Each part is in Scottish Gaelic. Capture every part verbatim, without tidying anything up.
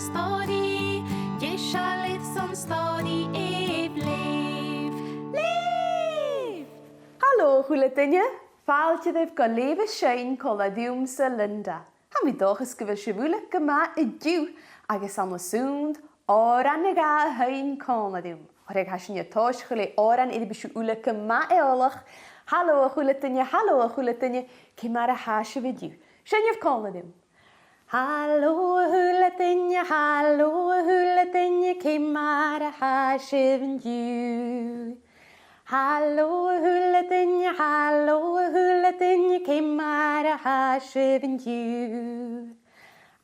Stòiridh, deiseil airson stòiridh, èigh leugh. Leugh! Halò a h-uile duine, fàilte dhuibh gu Leugh is Seinn còmhla riumsa, Linda. Tha mi an dòchas gu bheil sibh uile gu math an-diugh agus ann an sunnd òran no dhà a sheinn còmhla rium. Oir tha sinn a' tòiseachadh le òran air am bi sibh uile gu math eòlach. Halò a h-uile duine, halò a h-uile duine, ciamar a tha sibh an-diugh? Seinnibh còmhla rium. Halò a h-uile duine, halò a h-uile duine, ciamar a tha sibh an-diugh? Halò a h-uile duine, halò a h-uile duine, ciamar a tha sibh an-diugh?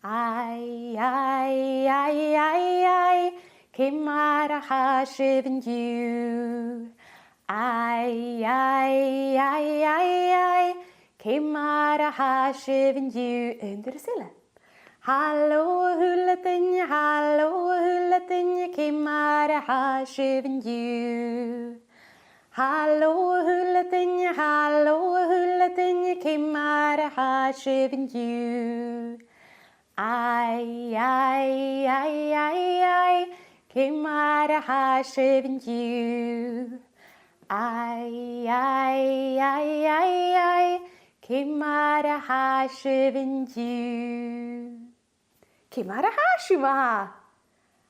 Ai, ai, ai, ai, ai, ciamar a tha sibh an-diugh? Ai, ai, ai, ai, ai, ciamar a tha sibh an-diugh? Aon turas eile. Halò a h-uile duine, halò a h-uile duine, ciamar a tha sibh an-diugh? Halò a h-uile duine, halò a h-uile duine, ciamar a tha sibh an-diugh? Ai, ai, ai, ai, ai, ciamar a tha sibh an-diugh? Ai, ai, ai, ai, ai, ciamar a tha sibh an-diugh? Ciamar a tha sibh, ma-thà?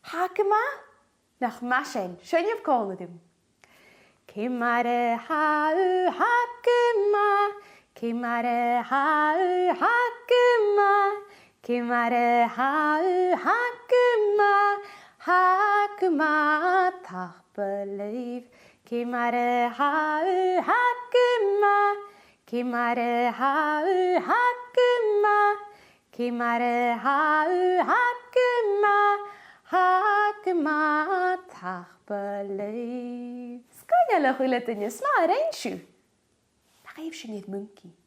Tha gu math? Nach math sin. Seinnibh còmhla rium. Ciamar a tha thu? Tha gu math. Ciamar a tha thu? Tha gu math. Ciamar a tha thu? Tha gu math. Tha gu math. Tapadh leibh. Ciamar a tha thu? Tha gu math. Ciamar a tha thu? Tha gu math. Ciamar a tha thu? Tha gu math, tha gu math, tapadh leibh. Sgoinneil a h-uile duine, 's math a rinn sibh. Nach fhaigh sinn air Muncaidh.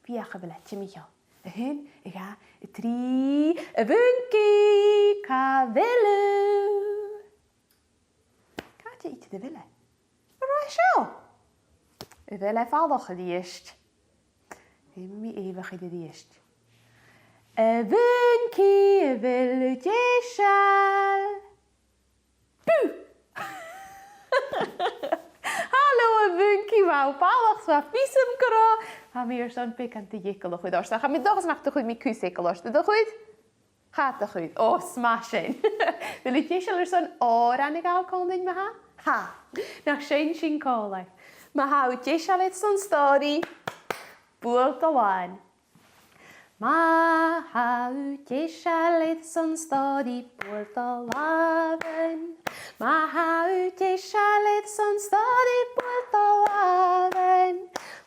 Feuch a bheil e timcheall. A h-aon, a dhà, a trì, a Mhuncaidh, càit a bheil thu? Càit a bheil thu? An robh e seo? A bheil e a' falach a-rithist? Feumaidh mi èigheachd a-rithist. A Mhuncaidh, a bheil thu deiseil? Bù! Halò, a Mhuncaidh, bha thu a' falach, 's bha fios agam gun robh. Tha mi airson beagan de dh'eagal a chur ort, ach tha mi an dòchas nach do chuir mi cus eagail ort, an do chuir? Cha do chuir. Ò, 's math sin. A bheil thu deiseil airson òran a ghabhail còmhla rinn, ma-thà? Tha. Nach seinn sinn còmhla? Ma tha thu deiseil airson stòiridh, buail do làmhan. Ma tha thu deiseil airson stòiridh, buail do làmhan. Ma tha thu deiseil airson stòiridh, buail do làmhan.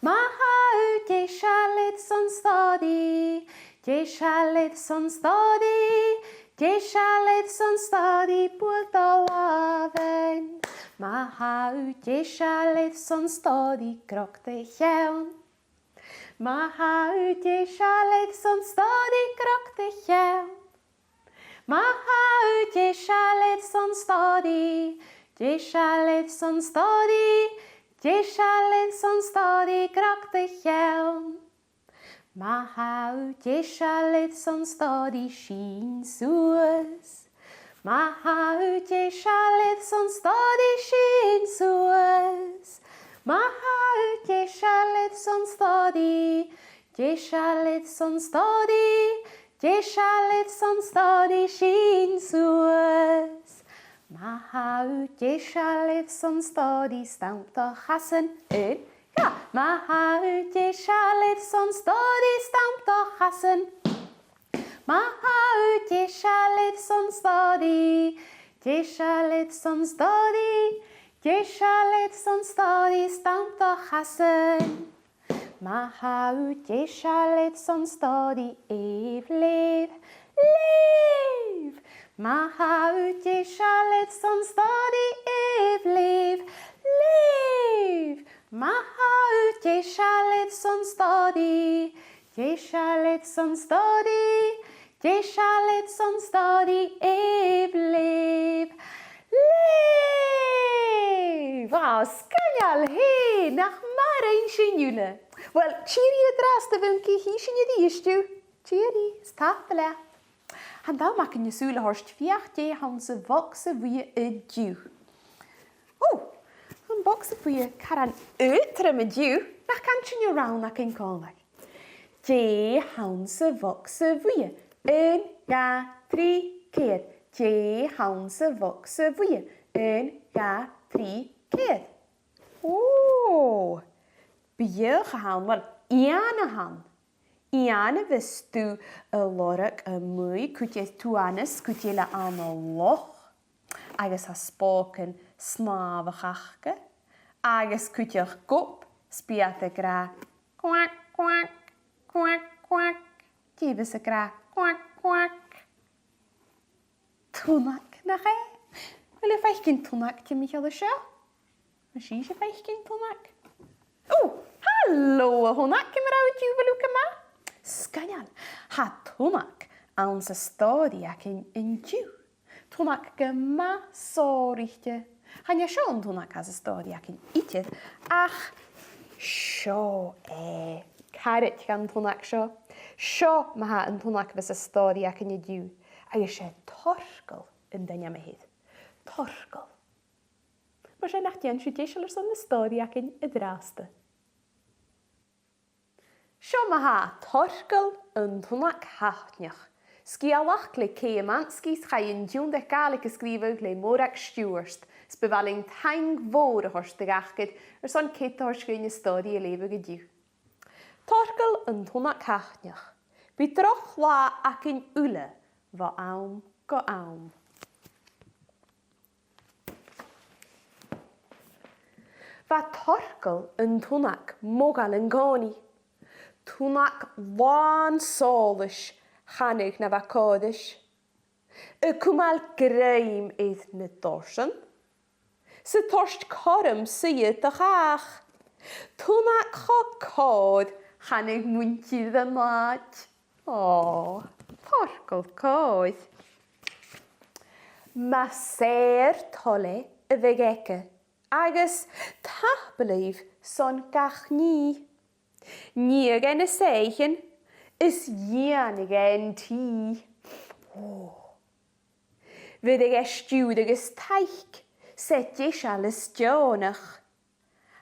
Ma tha thu deiseil airson stòiridh, deiseil airson stòiridh, deiseil airson stòiridh, buail do làmhan. Ma tha thu deiseil airson stòiridh, chrog do cheann. Ma tha thu deiseil airson stòiridh, chrog do cheann. Ma tha thu deiseil airson stòiridh, deiseil airson stòiridh, deiseil airson stòiridh, chrog do cheann. Ma tha thu deiseil airson stòiridh, sìnn suas. Ma tha thu deiseil airson stòiridh, sìnn suas. Ma tha thu deiseil airson stòiridh, deiseil airson stòiridh, deiseil airson stòiridh, sìnn suas. Ma tha thu deiseil airson stòiridh, stamp do chasan. Aon, dhà. Ma tha thu deiseil airson stòiridh, stamp do chasan. Ma tha thu deiseil airson stòiridh, deiseil airson stòiridh, deiseil airson stòiridh, stamp do chasan. Ma tha thu deiseil airson stòiridh, èigh leugh, leugh. Ma tha thu deiseil airson stòiridh, èigh leugh, leugh. Ma tha thu deiseil airson stòiridh, deiseil airson stòiridh, deiseil airson stòiridh, èigh leugh, leugh. Wow, sgoinneil, hè, nach math a rinn sinn uile. Uill, tìoraidh an-dràsta, a Mhuncaidh, chì sinn a-rithist thu. Tìoraidh, is tapadh leat. Tha an t-àm againn an sùil a thoirt feuch dè th' anns a' bhogsa bhuidhe an-diugh. Ò, tha am bogsa bhuidhe caran aotrom an-diugh, nach can sinn an rann againn còmhla. Dè th' anns a' bhogsa bhuidhe? Aon, dhà, trì, ceithir. Dè th' anns a' bhogsa bhuidhe? Aon, dhà, trì, ceithir. Ò, beathach a th' ann, uill, eun a th' ann. Eun a bhios tu a' lorg a-muigh, cuid air tuathanas, cuid eile ann an loch, agus tha spògan snàmhach aca, agus cuideachd gob, 's bidh iad ag ràdh quack, quack, quack, quack. Dè bhios ag ràdh quack, quack? Tunnag, nach e? A bheil thu a' faicinn tunnag timcheall an seo? Tha sibhse a' faicinn tunnag? Ò, halò, a Thunnag, ciamar a tha thu an-diugh, a bheil thu gu math? Sgoinneil, tha tunnag anns an stòiridh againn an-diugh. Tunnag gu math sònraichte. Chan e seo an tunnag as an stòiridh againn idir, ach seo e. Caraid dhan tunnag seo. Seo ma-thà an tunnag a bhios san stòiridh againn an-diugh, agus 's e Torcall an t-ainm a th' air. Torcall. Mar sin, nach dèan sibh deiseil airson na stòiridh againn an-dràsta. Seo ma-thà Torcall an Tunnag Thaitneach, sgeulachd le Kay Emanski, 's chaidh an tionndadh Gàidhlig a sgrìobhadh le Mòrag Stiùbhart, 's bu mhath leinn taing mhòr a thoirt do dh'Acair airson cead a thoirt dhuinn an stòiridh a leughadh an-diugh. Torcall an Tunnag Thaitneach. Bidh droch latha againn uile bho àm gu àm. Bha Torcall an tunnag modhail an-còmhnaidh. Tunnag làn sòlais, chanadh na bha còir ris. A' cumail grèim air na dorsan, 's a' toirt cothrom suidhe do chàch. Tunnag cho còir, chanadh muinntir an àit'. Ò, Torcall còir. Mas e ur toil e a bhith aige, agus tapadh leibh son gach nì. Nigheadh e na soithichean is dhèanadh e an tì. Ò. Bheireadh e stiùireadh is taic, 's e deiseil is deònach.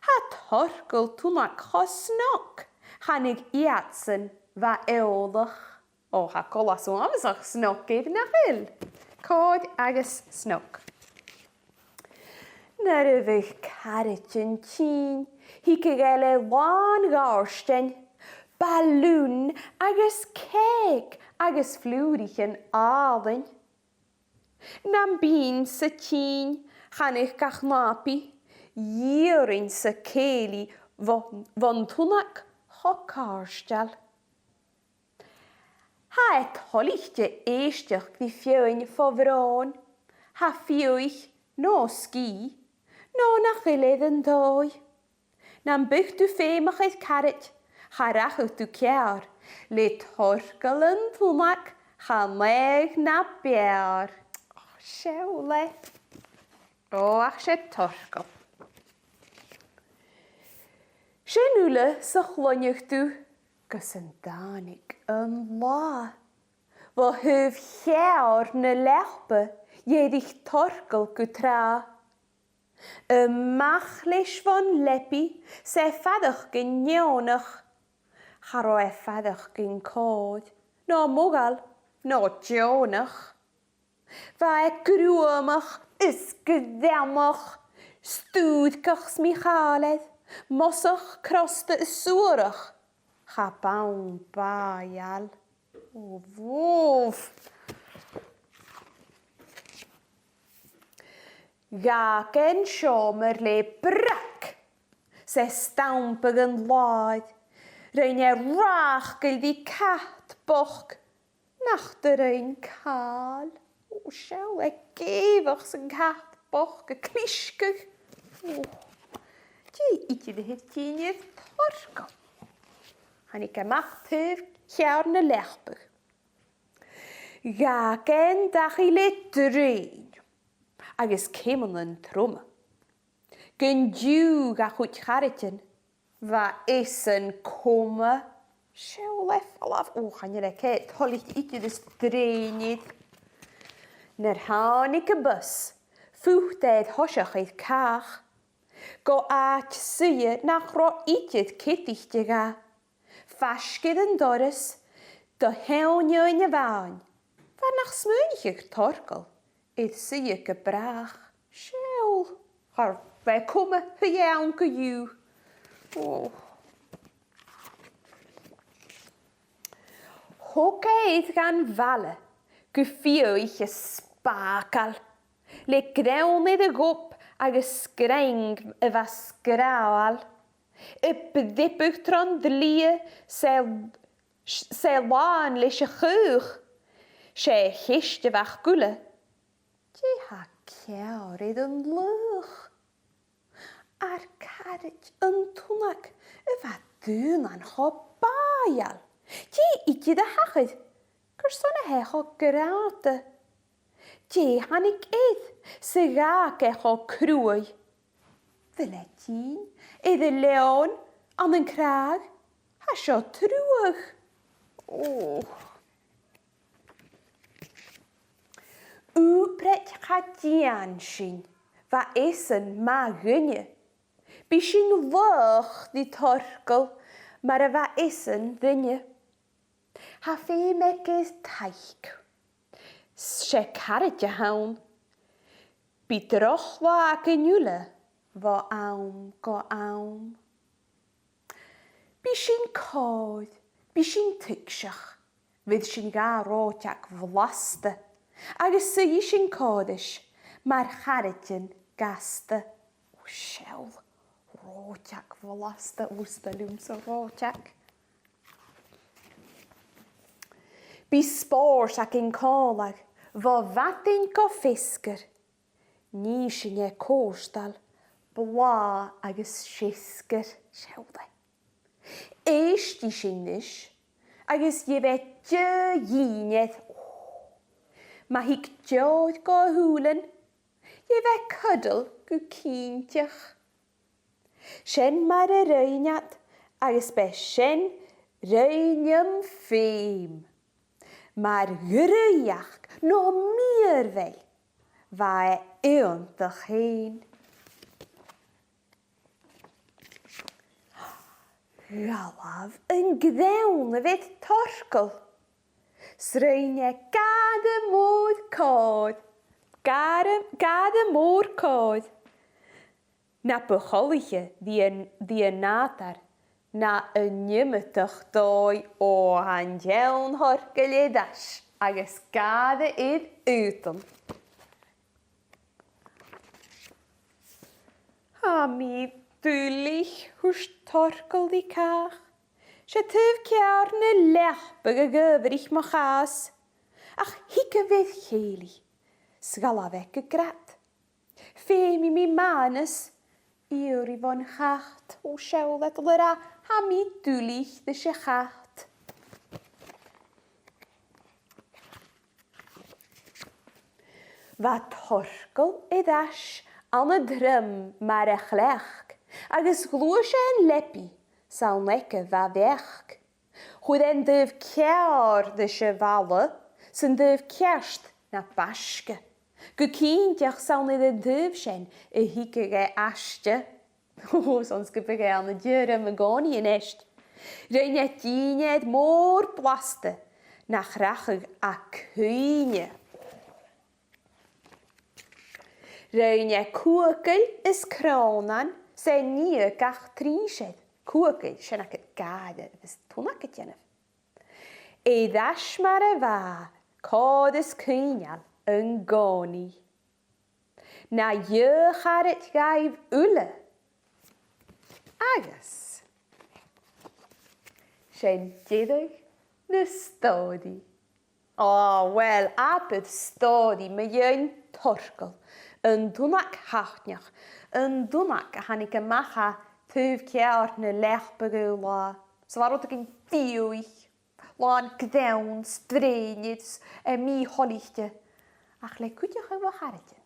Tha Torcall tunnag cho snog, chanadh iadsan bha eòlach. Ò, tha coltas uabhasach snog air, nach eil? Còir agus snog. Nuair a bhiodh caraidean tinn, thigeadh e le làn ghàirdean, balùn agus cèic agus flùraichean àlainn. Nam bithinn-sa tinn, chanadh gach nàbaidh, dh'iarrainn-sa cèilidh bhon, bhon tunnag cho càirdeil. Tha e toilichte èisteachd ri feadhainn fo bhròn, tha fiadhaich no sgìth, no nach eil air an dòigh. Nam biodh tu feumach air caraid, cha rachadh tu ceàrr, le Torcall an tunnag chan fhaigheadh na b' fheàrr. Ò, seall e. Ò, ach 's e Torcall. Sin uile 's a chluinneadh tu gus an tàinig an latha. Bho thaobh cheàrr na leapa dh'èirich Torcall gu tràth. A-mach leis bhon leabaidh 's e faireachdainn neònach. Cha robh e faireachdainn còir, no modhail, no deònach. Bha e gruamach is greannach, stùirceach 's mì-chàilear, mosach, crosta is suarach. Cha b' ann bàidheil. Ò, bhobh. Dh'fhàg e an seòmar le brag, 's e stampadh an làir. Rinn e ràsgadh ri cat bochd, nach do rinn càil. Ò, seall e ag èigheach 's an cat bochd a' clisgeadh. Ò, dè idir a th' air tighinn air Torcall? Thàinig e a-mach taobh cheàrr na leapa. Dh'fhàg e an dachaigh le drèin agus ceumannan troma. Gun diù dha chuid charaidean, bha esan coma. Seall e falbh. Ò, chan eil e toilichte idir, is drèin e. Nuair a thàinig am bus, phut e air thoiseach air càch, gu àite-suidhe nach robh idir ceadaichte dha. Faisg air an doras, do theann fhèin a-mhàin, far nach smaoinicheadh Torcall air suidhe gu bràth. Seall, cha robh e coma, shuidh e ann co-dhiù. Ò. Thog e air dhan bhaile gu fiadhaich a spàgail, le greann air a ghob agus sgreang a bha sgràthail. A' breabadh tron t-slighe 's e, 's e làn leis a' chaoch. 'S e a cheist a bh' aca uile, dè tha ceàrr air an laoch? Ar caraid an tunnag a bha daonnan cho bàidheil, dè idir a thachair? Carson a tha e cho grànda? Dè thàinig air 's a dh'fhàg e cho cruaidh? A bheil e tinn air an leòn ann an cràdh? Tha seo truagh. Ò. Ùpraid cha dèan sinn, bha esan math dhuinne. Bidh sinn laghach ri Torcall mar a bha esan dhuinne. Tha feum aige air taic. 'S e caraid a th' ann. Bidh droch latha againn uile bho àm gu àm. Bidh sinn còir, bidh sinn tuigseach, bheir sinn dha reòiteag bhlasta, agus suidhidh sinn còmhla ris mar charaidean gasta. Ò, seall, reòiteag bhlasta, 's toil leamsa reòiteag. Bidh spòrs againn còmhla, bho mhadainn gu feasgar. Nì sinn e cofhurtail, blàth agus seasgair. Seall e. Èistidh sinn ris, agus gheibh e deagh dhìnnear. Ma thig deòir gu shùilean, gheibh e cuddle gu cinnteach. Sin mar a rinn iad, agus b' e sin rinn am feum. Mar dhraoidheachd no mìorbhail, bha e iongantach fhèin. Dh'fhalbh an greann a bh' air Torcall, 's rinn e gàire mòr còir, gàire, gàire mòr còir. Na bu choltaiche ri an, ri an nàdar, na an iomadach dòigh. Ò, tha an t-seann Thorcall air ais agus gàire air aodann. Tha mi duilich, thuirt Torcall ri càch. 'S e taobh ceàrr na leapa a dh'adhbhraich mo chàs. Ach thig a bheir chèilidh, 's dh'fhalbh e gu grad. Feumaidh mi maitheanas iarraidh bhon chat. Ò, seall e, a' dol a ràdh, tha mi duilich ris a' chat. Bha Torcall air ais ann an druim mar a chleachd, agus ghluais e an leabaidh 's ann aige bha a bheachd. Chuir e an taobh ceàrr ris a' bhalla, 's an taobh ceart na b' fhaisge. Gu cinnteach 's ann air an taobh sin a thigeadh e aiste. Ò, 's ann 's gum biodh e ann an dìreach an-còmhnaidh a-nis. Rinn e dìnnear mòr blasta nach rachadh à cuimhne. Rinn e cuacaill is crònan 's e nighe gach truinnsear. Cuacaill, sin agad gàire a bhios tunnag a' dèanamh. Air ais mar a bha, còir is cuimhneil an-còmhnaidh. Na dheagh charaid dhaibh uile. Agus sin deireadh na stòiridh. Ò, uill, abair stòiridh mu dheidhinn Torcall, an tunnag thaitneach, an tunnag a thàinig a-mach à taobh ceàrr na leapa aon latha. 'S a bha rudeigin fiadhaich, làn greann, 's drèin, is, eh, mì-thoilichte. Ach le cuideachadh bho charaidean,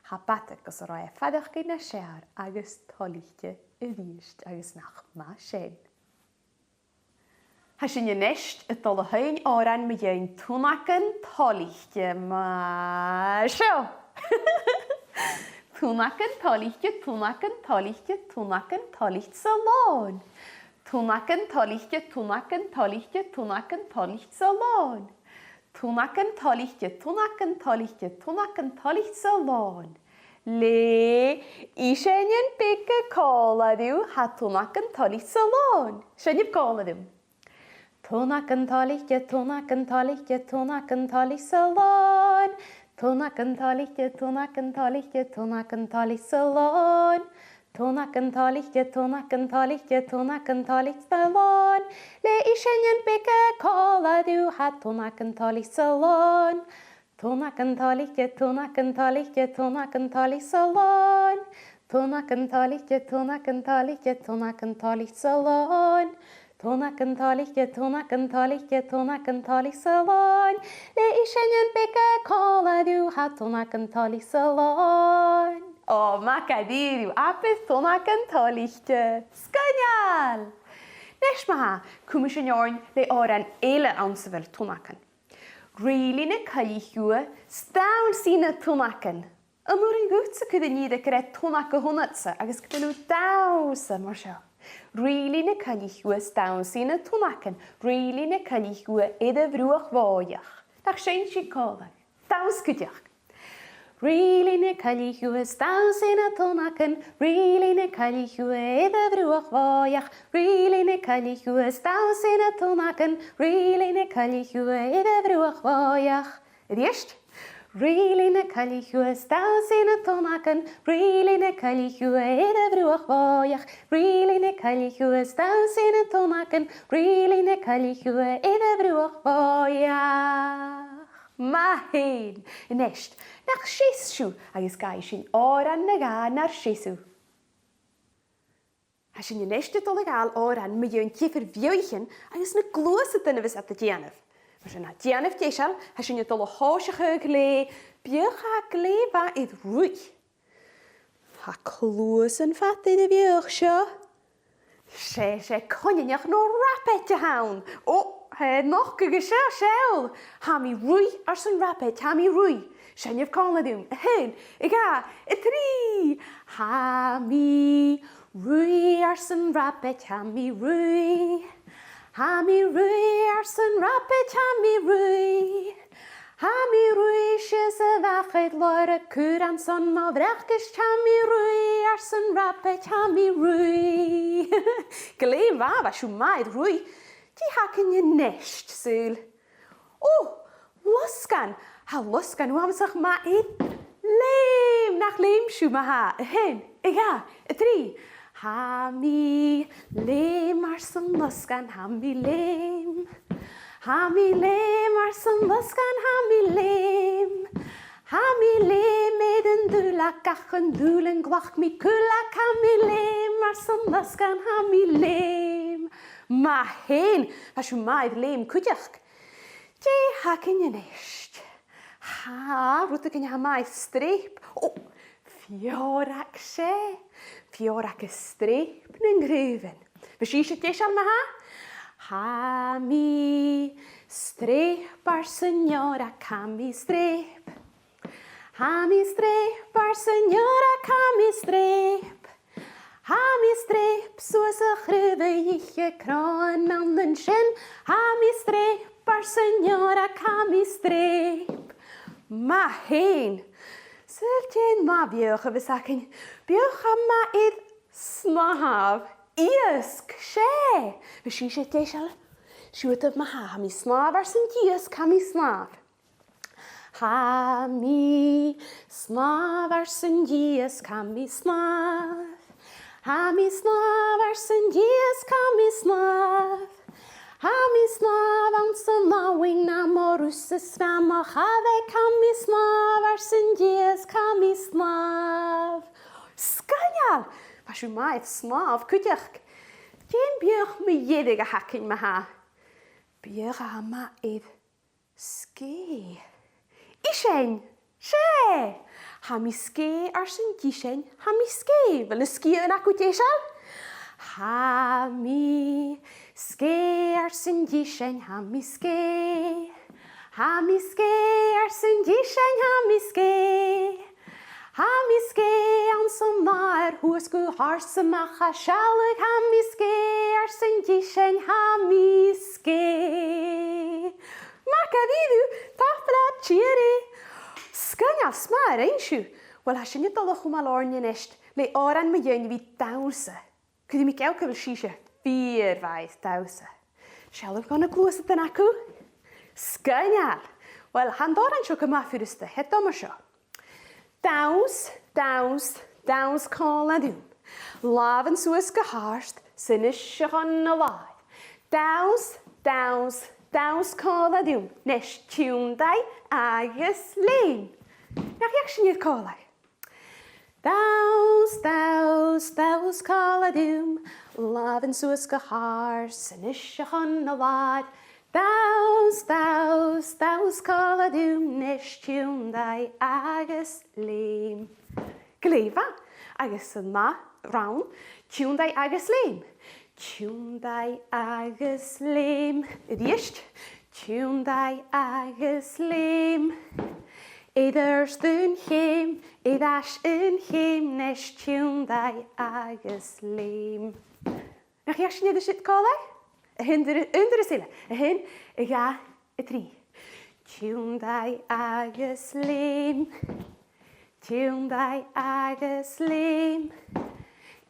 cha b' fhada gus an robh e a' faireachdainn nas fheàrr agus toilichte a-rithist, agus nach math sin. Tha sinn a-nis a' dol a sheinn òran mu dheidhinn tunnagan toilichte mar seo. Tunnagan toilichte, tunnagan toilichte, tunnagan toilichte san lòn. Tunnagan toilichte, tunnagan toilichte, tunnagan toilichte san lòn. Tunnagan toilichte, tunnagan toilichte, tunnagan toilichte san lòn. Le iseanan beaga còmhla rium, tha tunnagan toilichte san lòn. Seinnibh còmhla rium. Tunnagan toilichte, tunnagan toilichte, tunnagan toilichte san lòn. Tunnagan toilichte, tunnagan toilichte, tunnagan toilichte san lòn. Tunnagan toilichte, tunnagan toilichte, tunnagan toilichte san lòn. Le iseanan beaga còmhla rium, tha tunnagan toilichte san lòn. Tunnagan toilichte, tunnagan toilichte, tunnagan toilichte san lòn. Tunnagan toilichte, tunnagan toilichte, tunnagan toilichte san lòn. Tunnagan toilichte, tunnagan toilichte, tunnagan toilichte san lòn. Le iseanan beaga còmhla rium, tha tunnagan toilichte san lòn. Ò, math dha-rìribh, abair tunnagan toilichte. Sgoinneil! Nis ma-thà, cumaidh sinn oirnn le òran eile anns a bheil tunnagan. Ruidhlich na coille chugha, 's dannsa na tunnagan. An urrainn dhutsa cur an ìre gur e tunnag a th' annadsa agus gun robh thu a' dannsa mar seo? Ruidhlich na coille chugha, 's dannsa na tunnagan. Ruidhlich na coille chugha air a' bhruach bhòidheach. Nach seinn sinn còmhla? Danns cuideachd. Ruidhlich na coille chugha, 's dannsa na tunnagan. Ruidhlich na coille chugha air a' bhruach bhòidheach. Ruidhlich na coille chugha, 's dannsa na tunnagan. Ruidhlich na coille chugha air a' bhruach bhòidheach. A-rithist. Ruidhlich na coille chugha, 's dannsa na tunnagan. Ruidhlich na coille chugha air a' bhruach bhòidheach. Ruidhlich na coille chugha, 's dannsa na tunnagan. Ruidhlich na coille chugha air a' bhruach bhòidheach. Math fhèin! A-nis, nach seas sibh agus gabhaidh sinn òran no dhà nar seasamh. Tha sinn a-nis a' dol a ghabhail òran mu dheidhinn diofar bheathaichean agus na gluasadan a bhios iad a' dèanamh. Mar sin, a' dèanamh deiseil, tha sinn a' dol a thòiseachadh le beathach glè mhath air ruith. Tha cluasan fada air a' bheathach seo. 'S e, 's e coineanach no rabaid a th' ann. Ò, tha e a' nochdadh an seo, seall. Tha mi a' ruith, ars an rabaid, tha mi a' ruith. Seinnibh còmhla rium. A h-aon, a dhà, a trì. Tha mi a' ruith, ars an rabaid, tha mi a' ruith. Tha mi a' ruith, ars an rabaid, tha mi a' ruith. Tha mi a' ruith sìos a' bheachd air làr a' chùil ann son mo bhracaist, tha mi a' ruith, ars an rabaid, tha mi a' ruith. Glè mhath, bha sibh math air ruith. Dè th' againn a-nis, saoil? Ò, losgann! Tha losgann uabhasach math air leum! Nach leum sibh ma-thà? A h-aon, a dhà, a trì. Tha mi leum, ars an losgann, tha mi leum. Tha mi leum, ars an losgann, tha mi leum. Tha mi leum air an duilleag, ach an dùil an glac mi cuileag, tha mi leum, ars an losgann, tha mi leum. Math fhèin! Bha sibh math air leum cuideachd. Dè th' againn a-nis? Tha rudeigin a tha math air streap. Ò, feòrag, 's e. Feòrag a' streap nan craobhan. Bheil sibhse deiseil ma-thà? Tha mi a' streap, ars an fheòrag, tha mi a' streap. Tha mi a' streap, ars an fheòrag, tha mi a' streap. Tha mi a' streap suas a' chraobh a dh'ithe cnothan ann an sin. Tha mi a' streap, ars an fheòrag, tha mi a' streap. Math fhèin! Saoil dè an ath bheathach a bhios againn? Beathach a tha math air snàmh. Iasg, 's e! Bheil sibhse deiseil? Siuthadaibh ma-thà, tha mi a' snàmh, ars an t-iasg, tha mi a' snàmh. Tha mi a' snàmh, ars an t-iasg, tha mi a' snàmh. Tha mi a' snàmh, ars an t-iasg, tha mi a' snàmh. Tha mi a' snàmh anns an abhainn, nam oirbh 's nam chàmhag, tha mi a' snàmh, ars an t-iasg, tha mi a' snàmh. Sgoinneil! Bha sibh math air snàmh cuideachd. Dè am beathach mu dheireadh a th' againn ma-thà? Beathach a tha math air sgèith. Isean! 'S e! Tha mi sgèith, ars an t-isean, tha mi sgèith. Bheil na sgiathan agaibh deiseil? Tha mi sgèith, ars an t-isean, tha mi sgèith. Tha mi sgèith, ars an t-isean, tha mi sgèith. Tha mi sgèith anns an adhar shuas gu h-àrd 's a-mach à sealladh, tha mi sgèith, ars an t-isean, tha mi sgèith. Math dha-rìribh, tapadh leat, tìoraidh. Sgoinneil, 's math a rinn sibh. Uill, tha sinne a' dol a chumail oirnn a-nis le òran mu dheidhinn a bhith dannsa. Cuiridh mi geall gu bheil sibhse fìor mhath air dannsa. Seallaibh dhomh na gluasadan agaibh. Sgoinneil. Uill, tha an t-òran seo gu math furasta, tha e a' dol mar seo. Danns, danns, danns còmhla rium. Làmhan suas gu h-àrd, 's a-nis a chun an làir. Danns, danns, danns còmhla rium. A-nis tionndaidh agus leum. Nach fheuch sinn e còmhla? Danns, danns, danns còmhla rium, làmhan suas gu h-àrd, 's a-nis a chun an làir. Danns, danns, danns còmhla rium, a-nis tionndaidh agus leum. Glè mhath, agus an ath rann, tionndaidh agus leum. Tionndaidh agus leum. A-rithist. Tionndaidh agus leum. Air adhart aon cheum, air ais aon cheum, a-nis tionndaidh agus leum. Nach fheuch sinn iad an siud còmhla? A h-aon, aon turas eile. A h-aon, a dhà, a trì. Tionndaidh agus leum. Tionndaidh agus leum.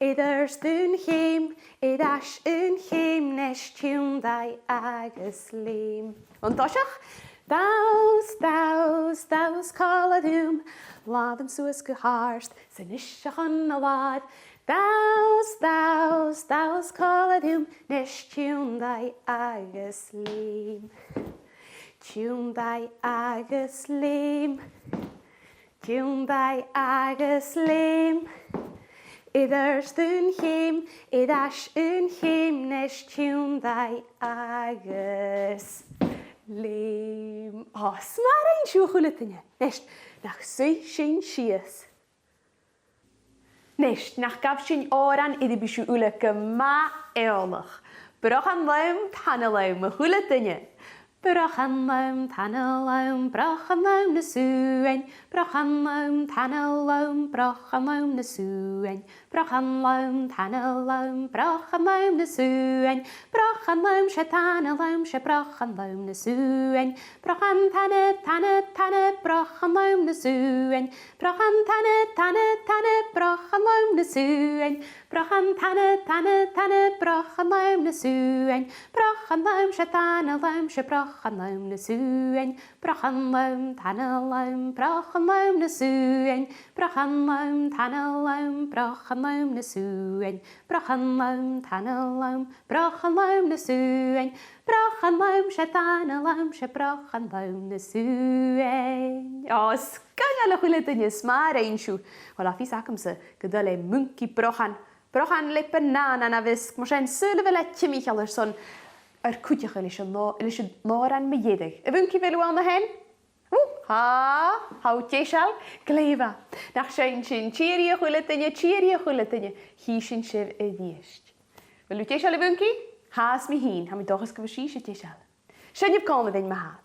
Air adhart aon cheum, air ais aon cheum, a-nis tionndaidh agus leum. An toiseach. Danns, danns, danns còmhla rium, làmhan suas gu h-àrd, 's a-nis a chun an làir. Danns, danns, danns còmhla rium, a-nis tionndaidh agus leum. Tionndaidh agus leum. Tionndaidh agus leum. Air adhart aon cheum, air ais aon cheum, a-nis tionndaidh agus leum. Ò, 's math a rinn sibh, a h-uile duine. A-nis, nach suidh sinn sìos? A-nis, nach gabh sinn òran air am bi sibh uile gu math eòlach. Brochan lom, tana lom, a h-uile duine. Brochan lom, tana lom, brochan lom na sùghain. Brochan lom, tana lom, brochan lom na sùghain. Brochan lom, tana lom, brochan lom na sùghain. Brochan lom, 's e tana lom, 's e brochan lom na sùghain. Brochan tana, tana, tana, brochan lom na sùghain. Brochan tana, tana, tana, brochan lom na sùghain. Brochan tana, tana, tana, brochan lom na sùghain. Brochan lom, 's e tana lom, 's e brochan lom na sùghain. Brochan lom, tana lom, brochan lom na sùghain. Brochan lom, tana lom, brochan lom na sùghain. Brochan lom, tana lom, brochan lom na sùghain. Brochan lom, 's e tana lom, 's e brochan lom na sùghain. Ò, sgoinneil, a h-uile duine, 's math a rinn sibh. Uill, tha fios agamsa gun toil le Muncaidh brochan, brochan le banana na mheasg, mar sin saoil a bheil e timcheall airson ar cuideachadh leis an ò-, leis an òran mu dheireadh. A Mhuncaidh, a bheil thu ann a-nis? Ù, tha, tha thu deiseil, glè mhath. Nach seinn sinn Tìoraidh, a h-uile duine, tìoraidh, a h-uile duine, chì sinn sibh a-rithist. A bheil thu deiseil, a Mhuncaidh? Tha, 's mi fhìn, tha mi an dòchas gu bheil sibhse deiseil. Seinnibh còmhla rinn ma-thà.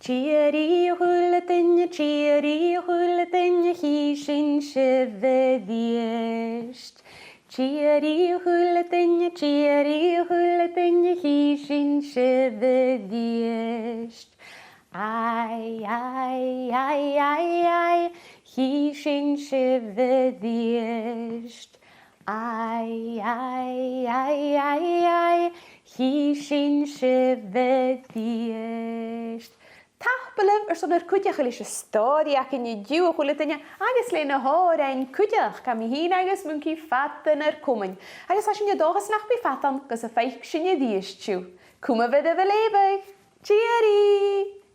Tìoraidh, a h-uile duine, tìoraidh, a h-uile duine, chì sinn sibh a-rithist. Tìoraidh, a h-uile duine, tìoraidh, a h-uile duine, chì sinn sibh a-rithist. Ai, ai, ai, ai, ai, chì sinn sibh a-rithist. Ai, ai, ai, ai, ai, chì sinn sibh a-rithist. Tapadh leibh airson ur cuideachadh leis an stòiridh againn an-diugh, a h-uile duine, agus leis na h-òrain cuideachd. Tha mi fhìn agus Muncaidh fada nar comain, agus tha sinn an dòchas nach bi fada ann gus am faic sinn a-rithist sibh. Cumaibh oirbh a' leughadh. Tìoraidh!